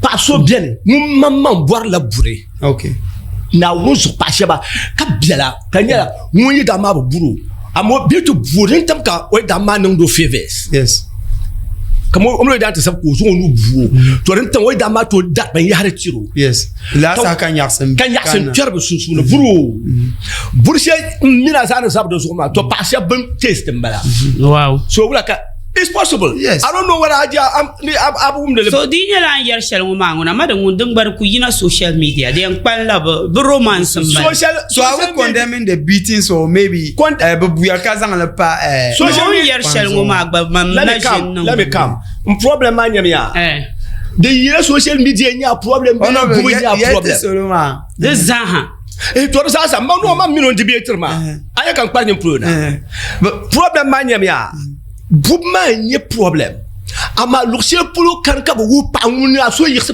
Paɣa so beni ŋun maŋmaŋ bɔrila buri. Okay. Naawuni zuɣu paɣa shɛba ka biɛla ka nyɛla ŋun yi daa maa bi buri o amaa bɛ ti buri din tam ka o daa maa niŋdi o favors. Yes. Kamar o mini o daa ti sabi ka o zaŋ o nuu bu o to din tam o daa maa to dari binyahari tiri o. Yes. Laa saha ka nyaɣisim ka nyaɣisim kpɛri bi sunsuuni buri o. Buri shɛli n mini a zaa ni zabi di zuɣu maa to paɣa shɛba bin taste n bala. Wow. So wula ka It's possible. Yes. I don't know whether Haji am ni ab ab wumdi li. So di nyɛla an yɛri shɛli ŋɔ maa ŋuna ma di ŋun din gba di ku yina social media di yɛn kpanila bi bi romance n bala. Social So are we condemning the beatings or maybe Con- bi buya ka zaŋ li pa Social No, n media- yɛri shɛli ŋɔ maa gba man Let na me ʒi come. n niŋ. Let me come. N problem maa nyɛmi yaa. Eh. Di yina social media n nyɛ a problem Oh, no, bee bubu n nyɛ a yɛ ti problem. salo maa. Di zaaha. Eh, to di zaa sa ma noo ma mini o debate maa. A yɛ ka n kpari nyin polo na. Problem maa nyɛmi yaa. Bubu maa n nyɛ problem. Amaa luɣ shɛli polo kani ka bɛ wuhi paɣa ŋun a so yiɣisi